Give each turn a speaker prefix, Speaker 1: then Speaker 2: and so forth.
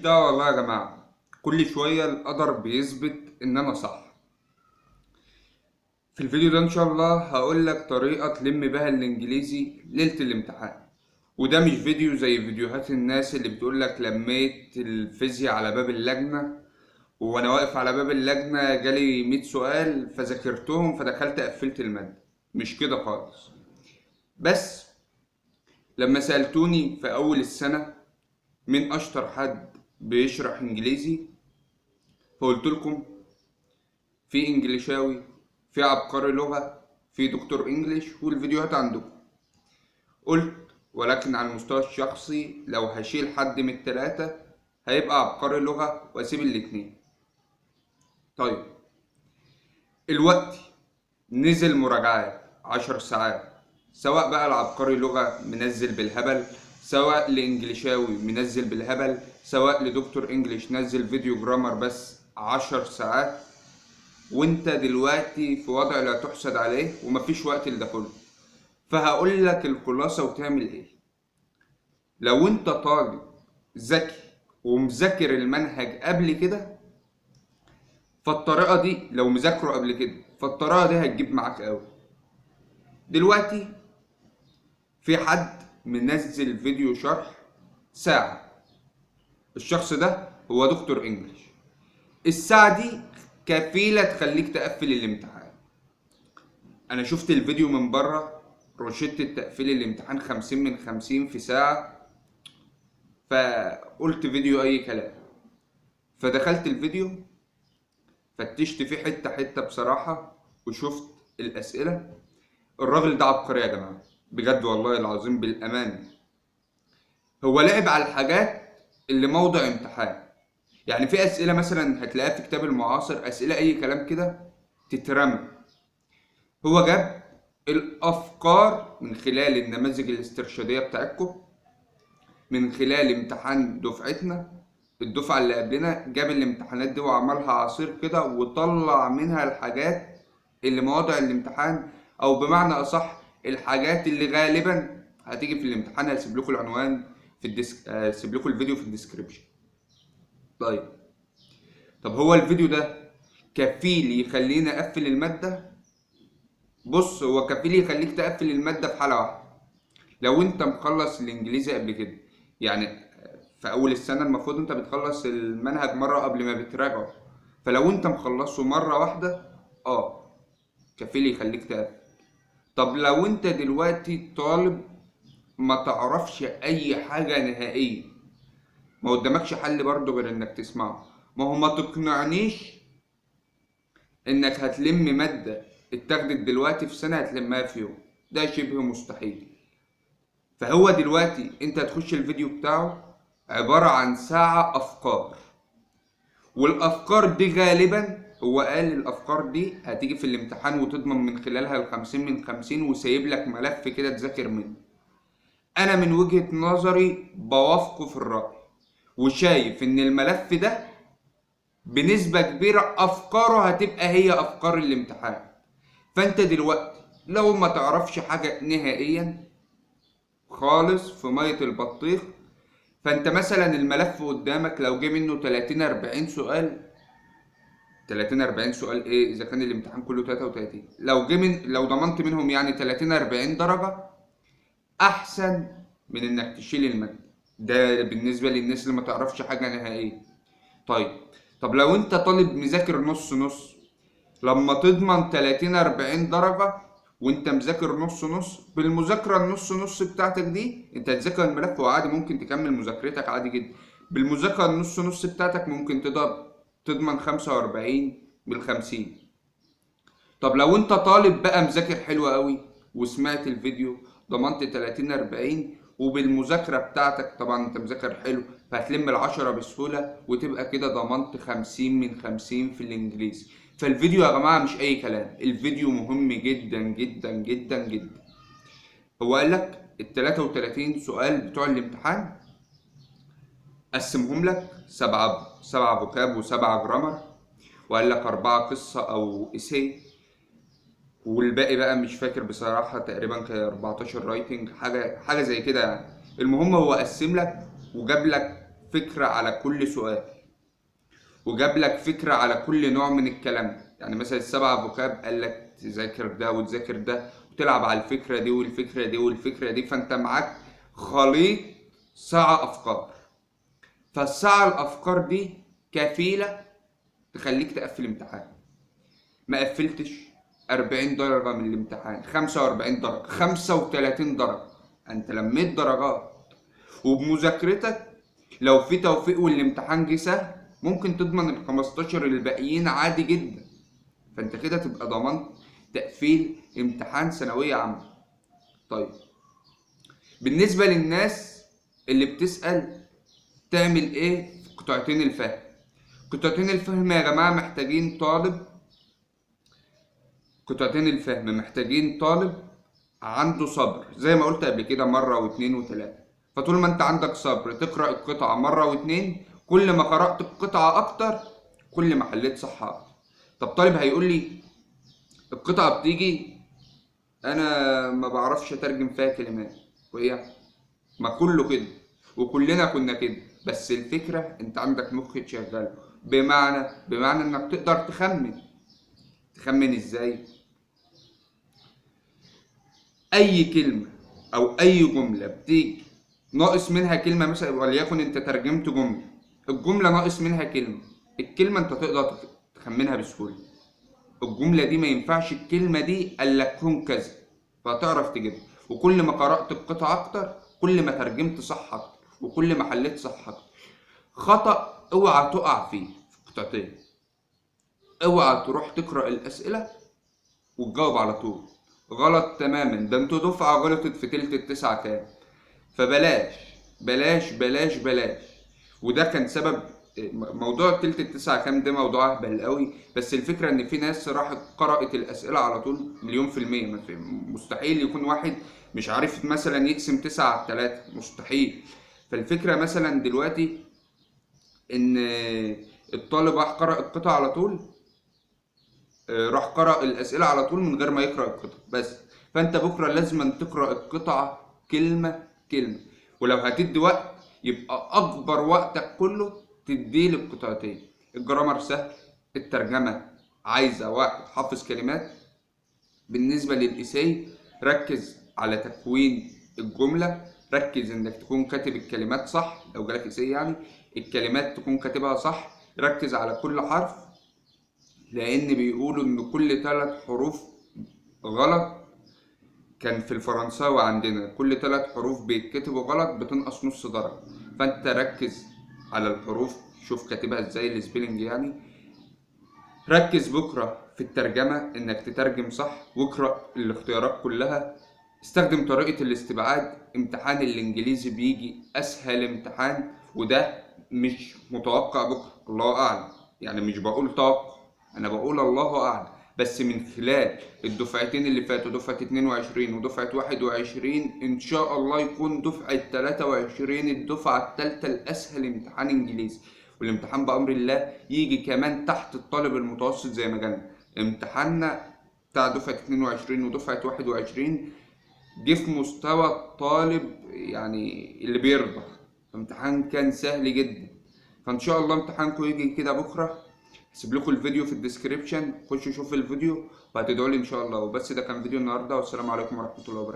Speaker 1: ده والله يا جماعة كل شوية القدر بيثبت إن أنا صح. في الفيديو ده إن شاء الله هقول لك طريقة تلم بها الإنجليزي ليلة الامتحان، وده مش فيديو زي فيديوهات الناس اللي بتقول لك لميت الفيزياء على باب اللجنة وأنا واقف على باب اللجنة جالي 100 سؤال فذاكرتهم فدخلت قفلت المادة. مش كده خالص. بس لما سألتوني في أول السنة مين أشطر حد بيشرح إنجليزي، فقلت لكم في إنجليشاوي، في عبقري لغة، في دكتور إنجليش، والفيديوهات عندكم. قلت ولكن على المستوى الشخصي لو هشيل حد من التلاتة هيبقى عبقري لغة وأسيب الاتنين. طيب الوقت نزل مراجعات 10 ساعات، سواء بقى العبقري لغة منزل بالهبل، سواء لإنجليشاوي منزل بالهبل، سواء لدكتور إنجليش نزل فيديو جرامر بس 10 ساعات، وانت دلوقتي في وضع لا تحسد عليه ومفيش وقت لده كله. فهقول لك الخلاصة وتعمل ايه. لو انت طالب ذكي ومذاكر المنهج قبل كده، فالطريقة دي لو مذاكرة قبل كده فالطريقة دي هتجيب معاك قوي. دلوقتي في حد منزل فيديو شرح ساعة، الشخص ده هو دكتور انجليش. الساعة دي كفيلة تخليك تقفل الامتحان. انا شفت الفيديو من بره، روشتة تقفيل الامتحان 50 من 50 في ساعة، فقلت فيديو اي كلام. فدخلت الفيديو فتشت فيه حتة حتة بصراحة وشفت الأسئلة. الراجل ده عبقري يا جماعة، بجد والله العظيم بالأمان. هو لعب على الحاجات اللي موضع امتحان. يعني في أسئلة مثلا هتلاقيها في كتاب المعاصر، أسئلة أي كلام كده تترمى. هو جاب الأفكار من خلال النماذج الاسترشادية بتاعتكم، من خلال امتحان دفعتنا، الدفعة اللي قبلنا، جاب الامتحانات دي وعملها عصير كده وطلع منها الحاجات اللي مواضع الامتحان، أو بمعنى أصح الحاجات اللي غالبا هتيجي في الامتحان. هسيب لكم العنوان في ال desc، هسيب لكم الفيديو في ال description. طيب طب هو الفيديو ده كفيل يخلينا اقفل المادة؟ بص، هو كفيل يخليك تقفل المادة في حالة واحدة، لو انت مخلص الانجليزي قبل كده. يعني في اول السنة المفروض انت بتخلص المنهج مرة قبل ما بتراجعه، فلو انت مخلصة مرة واحدة كفيل يخليك تقفل. طب لو انت دلوقتي طالب ما تعرفش اي حاجة نهائية، ما قدامكش حل برضه غير انك تسمعه. ما هو ما تقنعنيش انك هتلم مادة اتاخدت دلوقتي في سنة هتلمها في يوم، ده شبه مستحيل. فهو دلوقتي انت هتخش الفيديو بتاعه عبارة عن ساعة افكار، والافكار دي غالبا هو قال الافكار دي هتيجي في الامتحان وتضمن من خلالها 50 من 50، وسايب لك ملف كده تذاكر منه. انا من وجهة نظري بوافقه في الرأي، وشايف ان الملف ده بنسبة كبيرة افكاره هتبقى هي افكار الامتحان. فانت دلوقتي لو ما تعرفش حاجة نهائيا خالص في مية البطيخ، فانت مثلا الملف قدامك لو جه منه 30-40 سؤال، 30-40 سؤال ايه اذا كان الامتحان كله 33، لو جه من لو ضمنت منهم يعني 30-40 درجة احسن من انك تشيل المادة. ده بالنسبة للناس اللي ما تعرفش حاجة نهائية. طيب طب لو انت طالب مذاكر نص نص، لما تضمن 30-40 درجة وانت مذاكر نص نص، بالمذاكرة النص نص بتاعتك دي انت هتذاكر الملف وعادي ممكن تكمل مذاكرتك عادي جدا. بالمذاكرة النص نص بتاعتك ممكن تضمن 45 من 50. طب لو انت طالب بقى مذاكر حلو قوي وسمعت الفيديو ضمنت 30-40، وبالمذاكرة بتاعتك طبعا انت مذاكر حلو فهتلم 10 بسهولة، وتبقى كده ضمنت 50 من 50 في الانجليزي. فالفيديو يا جماعة مش اي كلام، الفيديو مهم جدا جدا جدا جدا. هو قال لك ال 33 سؤال بتوع الامتحان قسمهم لك 7 vocab و7 grammar، وقال لك 4 قصة او essay، والباقي بقى مش فاكر بصراحة، تقريبا كان 14 writing، حاجة زي كده يعني. المهم هو قسم لك وجاب لك فكرة على كل سؤال، وجاب لك فكرة على كل نوع من الكلام. يعني مثلا ال7 vocab قال لك تذاكر ده وتذاكر ده وتلعب على الفكرة دي والفكرة دي والفكرة دي، فانت معاك خليط ساعة افكار، فالساعة الافكار دي كفيلة تخليك تقفل امتحان. ما قفلتش 40 درجة من الامتحان، 45 درجة، 35 درجة، انت لميت درجات. وبمذاكرتك لو في توفيق والامتحان جه سهل ممكن تضمن ال 15 الباقيين عادي جدا، فانت كده تبقى ضمنت تقفيل امتحان ثانوية عامة. طيب بالنسبة للناس اللي بتسأل تعمل ايه في قطعتين الفهم، قطعتين الفهم يا جماعة محتاجين طالب، قطعتين الفهم محتاجين طالب عنده صبر زي ما قلت قبل كده مرة واتنين وتلاتة. فطول ما انت عندك صبر تقرأ القطعة مرة واتنين، كل ما قرأت القطعة أكتر كل ما حليت صح أكتر. طب طالب هيقول لي القطعة بتيجي أنا ما بعرفش أترجم فيها كلمات، وإيه؟ ما كله كده وكلنا كنا كده، بس الفكرة أنت عندك مخ تشغله، بمعنى إنك تقدر تخمن. تخمن إزاي؟ أي كلمة أو أي جملة بتيجي ناقص منها كلمة، مثلا وليكن أنت ترجمت جملة، الجملة ناقص منها كلمة، الكلمة أنت تقدر تخمنها بسهولة. الجملة دي ما ينفعش الكلمة دي إلا تكون كذا، فهتعرف تجيبها. وكل ما قرأت القطعة أكتر كل ما ترجمت صح أكتر وكل ما حليت صح أكتر. خطأ اوعى تقع فيه في القطعتين، اوعى تروح تقرأ الأسئلة وتجاوب على طول، غلط تماما. ده انتوا دفعة غلطت في تلت التسعة كام، فبلاش بلاش بلاش بلاش. وده كان سبب موضوع تلت التسعة كام، ده موضوع اهبل قوي. بس الفكرة ان في ناس راحت قرأت الأسئلة على طول 1,000,000%، مستحيل يكون واحد مش عارف مثلا يقسم 9 على 3، مستحيل. فالفكرة مثلا دلوقتي ان الطالب راح قرأ القطعة على طول، راح قرأ الأسئلة على طول من غير ما يقرأ القطعة بس. فأنت بكرة لازم تقرأ القطعة كلمة كلمة، ولو هتدي وقت يبقى أكبر وقتك كله تديه للقطعتين. الجرامر سهل، الترجمة عايزة واحد حافظ كلمات. بالنسبة للإساي ركز على تكوين الجملة، ركز إنك تكون كاتب الكلمات صح، لو جالك إساي يعني الكلمات تكون كاتبها صح، ركز على كل حرف، لأن بيقولوا إن كل 3 حروف غلط، كان في الفرنساوي عندنا كل 3 حروف بيتكتبوا غلط بتنقص نص درجة. فأنت ركز على الحروف، شوف كاتبها ازاي ال spelling يعني. ركز بكرة في الترجمة إنك تترجم صح، واقرأ الاختيارات كلها، استخدم طريقة الاستبعاد. امتحان الإنجليزي بيجي أسهل امتحان، وده مش متوقع بكرة، الله أعلم، يعني مش بقول توقع، أنا بقول الله أعلم، بس من خلال الدفعتين اللي فاتوا، دفعة 22 ودفعة 21، إن شاء الله يكون دفعة 23 الدفعة الثالثة الأسهل امتحان إنجليزي. والامتحان بأمر الله يجي كمان تحت الطالب المتوسط زي ما جالنا. امتحاننا بتاع دفعة 22 ودفعة 21 جه في مستوى الطالب يعني اللي بيرضى، امتحان كان سهل جدا. فإن شاء الله امتحانكم يجي كده بكرة. هسيب لكم الفيديو في ال description، خشوا شوفوا الفيديو وهتدعوا لي ان شاء الله. وبس ده كان فيديو النهارده، والسلام عليكم ورحمة الله وبركاته.